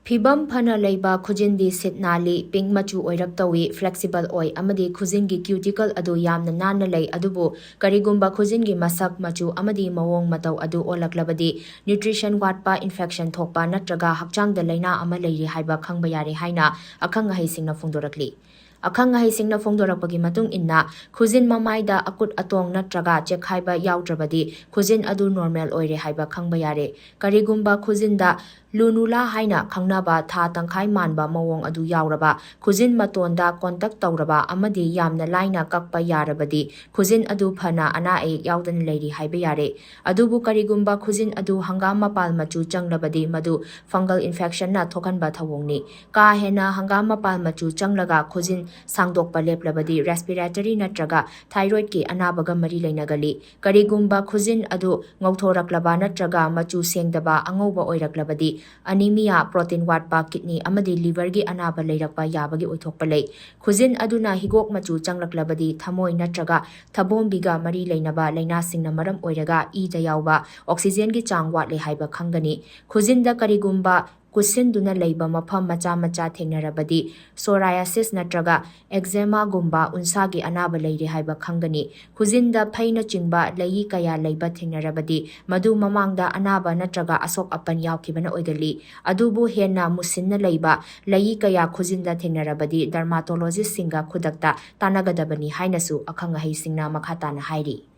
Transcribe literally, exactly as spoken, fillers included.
ꯐꯤꯚꯝ ꯐꯅ ꯂꯩꯕ ꯈꯨꯖꯤꯟꯗꯤ ꯁꯤꯠ ꯅꯥꯜꯂꯤ, ꯄꯤꯡ ꯃꯆꯨ ꯑꯣꯏꯔꯞ ꯇꯧꯏ, ꯐ꯭ꯂꯦꯛꯁꯤꯕꯜ ꯑꯣꯏ ꯑꯃꯗꯤ ꯈꯨꯖꯤꯟꯒꯤ ꯀ꯭ꯌꯨꯇꯤꯀꯜ ꯑꯗꯨ ꯌꯥꯝꯅ ꯅꯥꯟꯅ ꯂꯩ꯫ ꯑꯗꯨꯕꯨ ꯀꯔꯤꯒꯨꯝꯕ ꯈꯨꯖꯤꯟꯒꯤ ꯃꯁꯛ, ꯃꯆꯨ ꯑꯃꯗꯤ ꯃꯑꯣꯡ ꯃꯇꯧ ꯑꯗꯨ ꯑꯣꯜꯂꯛꯂꯕꯗꯤ ꯅ꯭ꯌꯨꯇ꯭ꯔꯤꯁꯟ ꯋꯥꯠꯄ, ꯏꯟꯐꯦꯛꯁꯟ ꯊꯣꯛꯄ ꯅꯠꯇ꯭ꯔꯒ ꯍꯛꯆꯥꯡꯗ ꯂꯥꯏꯅꯥ ꯑꯃ ꯂꯩꯔꯤ ꯍꯥꯏꯕ ꯈꯪꯕ ꯌꯥꯔꯦ ꯍꯥꯏꯅ ꯑꯈꯪ ꯑꯍꯩꯁꯤꯡꯅ ꯐꯣꯡꯗꯣꯔꯛꯂꯤ꯫ ꯑꯈꯪ ꯑꯍꯩꯁꯤꯡꯅ ꯐꯣꯡꯗꯣꯔꯛꯄꯒꯤ ꯃꯇꯨꯡ ꯏꯟꯅ, ꯈꯨꯖꯤꯟ ꯃꯃꯥꯏꯗ ꯑꯀꯨꯠ ꯑꯇꯣꯡ ꯅꯠꯇ꯭ꯔꯒ ꯆꯦꯛꯈꯥꯏꯕ ꯌꯥꯎꯗ꯭ꯔꯕꯗꯤ ꯈꯨꯖꯤꯟ ꯑꯗꯨ ꯅꯣꯔꯃꯦꯜ ꯑꯣꯏꯔꯦ ꯍꯥꯏꯕ ꯈꯪꯕ ꯌꯥꯔꯦ꯫ ꯀꯔꯤꯒꯨꯝꯕ ꯈꯨꯖꯤꯟꯗ ꯂꯨꯅꯨꯂꯥ ꯍꯥꯏꯅ ꯈꯪꯅꯕ ꯊꯥ ꯇꯪꯈꯥꯏ ꯃꯥꯟꯕ ꯃꯑꯣꯡ ꯑꯗꯨ ꯌꯥꯎꯔꯕ, ꯈꯨꯖꯤꯟ ꯃꯇꯣꯟꯗ ꯀꯣꯟꯇꯛ ꯇꯧꯔꯕ ꯑꯃꯗꯤ ꯌꯥꯝꯅ ꯂꯥꯏꯅ ꯀꯛꯄ ꯌꯥꯔꯕꯗꯤ ꯈꯨꯖꯤꯟ ꯑꯗꯨ ꯐꯅ ꯑꯅꯥ ꯑꯌꯦꯛ ꯌꯥꯎꯗꯅ ꯂꯩꯔꯤ ꯍꯥꯏꯕ ꯌꯥꯔꯦ꯫ ꯑꯗꯨꯕꯨ ꯀꯔꯤꯒꯨꯝꯕ ꯈꯨꯖꯤꯟ ꯑꯗꯨ ꯍꯪꯒꯥꯝ ꯃꯄꯥꯜ ꯃꯆꯨ ꯆꯪꯂꯕꯗꯤ ꯃꯗꯨ ꯐꯪꯒꯜ ꯏꯟꯐꯦꯛꯁꯟꯅ ꯊꯣꯛꯍꯟꯕ ꯊꯧꯑꯣꯡꯅꯤ꯫ ꯀꯥ ꯍꯦꯟꯅ ꯍꯪꯒꯥꯝ ꯃꯄꯥꯜ ꯃꯆꯨ ꯆꯪꯂꯒ ꯈꯨꯖꯤꯟ ꯁꯥꯡꯗꯣꯛꯄ ꯂꯦꯞꯂꯕꯗꯤ ꯔꯦꯁꯄꯤꯔꯦꯇꯔꯤ ꯅꯠꯇ꯭ꯔꯒ ꯊꯥꯏꯔꯣꯏꯗꯀꯤ ꯑꯅꯥꯕꯒ ꯃꯔꯤ ꯂꯩꯅꯒꯜꯂꯤ꯫ ꯀꯔꯤꯒꯨꯝꯕ ꯈꯨꯖꯤꯟ ꯑꯗꯨ ꯉꯧꯊꯣꯔꯛꯂꯕ ꯅꯠꯇ꯭ꯔꯒ ꯃꯆꯨ ꯁꯦꯡꯗꯕ ꯑꯉꯧꯕ ꯑꯣꯏꯔꯛꯂꯕꯗꯤ ꯑꯅꯤꯃꯤꯌꯥ, ꯄ꯭ꯔꯣꯇꯤꯟ ꯋꯥꯠꯄ, ꯀꯤꯗꯅꯤ ꯑꯃꯗꯤ ꯂꯤꯚꯔꯒꯤ ꯑꯅꯥꯕ ꯂꯩꯔꯛꯄ ꯌꯥꯕꯒꯤ ꯑꯣꯏꯊꯣꯛꯄ ꯂꯩ꯫ ꯈꯨꯖꯤꯟ ꯑꯗꯨꯅ ꯍꯤꯒꯣꯛ ꯃꯆꯨ ꯆꯪꯂꯛꯂꯕꯗꯤ ꯊꯃꯣꯏ ꯅꯠꯇ꯭ꯔꯒ ꯊꯕꯣꯝꯕꯤꯒ ꯃꯔꯤ ꯂꯩꯅꯕ ꯂꯥꯏꯅꯥꯁꯤꯡꯅ ꯃꯔꯝ ꯑꯣꯏꯔꯒ ꯏꯗ ꯌꯥꯎꯕ ꯑꯣꯛꯁꯤꯖꯦꯟꯒꯤ ꯆꯥꯡ ꯋꯥꯠꯂꯦ ꯍꯥꯏꯕ ꯈꯪꯒꯅꯤ꯫ ꯈꯨꯖꯤꯟꯗ ꯀꯔꯤꯒꯨꯝꯕ ꯀꯨꯠꯁꯤꯟꯗꯨꯅ ꯂꯩꯕ ꯃꯐꯝ ꯃꯆꯥ ꯃꯆꯥ ꯊꯦꯡꯅꯔꯕꯗꯤ, ꯁꯣꯔꯥꯌꯥꯁꯤꯁ ꯅꯠꯇ꯭ꯔꯒ ꯑꯦꯛꯖꯦꯃꯥꯒꯨꯝꯕ ꯎꯟꯁꯥꯒꯤ ꯑꯅꯥꯕ ꯂꯩꯔꯦ ꯍꯥꯏꯕ ꯈꯪꯒꯅꯤ꯫ ꯈꯨꯖꯤꯟꯗ ꯐꯩꯅꯆꯤꯡꯕ ꯂꯩꯏ ꯀꯌꯥ ꯂꯩꯕ ꯊꯦꯡꯅꯔꯕꯗꯤ, ꯃꯗꯨ ꯃꯃꯥꯡꯗ ꯑꯅꯥꯕ ꯅꯠꯇ꯭ꯔꯒ ꯑꯁꯣꯛ ꯑꯄꯟ ꯌꯥꯎꯈꯤꯕꯅ ꯑꯣꯏꯒꯜꯂꯤ꯫ ꯑꯗꯨꯕꯨ ꯍꯦꯟꯅ ꯃꯨꯁꯤꯟꯅ ꯂꯩꯕ ꯂꯩꯏ ꯀꯌꯥ ꯈꯨꯖꯤꯟꯗ ꯊꯦꯡꯅꯔꯕꯗꯤ, ꯗꯔꯃꯥꯇꯣꯂꯣꯖꯤꯁꯁꯤꯡꯒ ꯈꯨꯗꯛꯇ ꯇꯥꯟꯅꯒꯗꯕꯅꯤ ꯍꯥꯏꯅꯁꯨ ꯑꯈꯪ ꯑꯍꯩꯁꯤꯡꯅ ꯃꯈꯥ ꯇꯥꯅ ꯍꯥꯏꯔꯤ꯫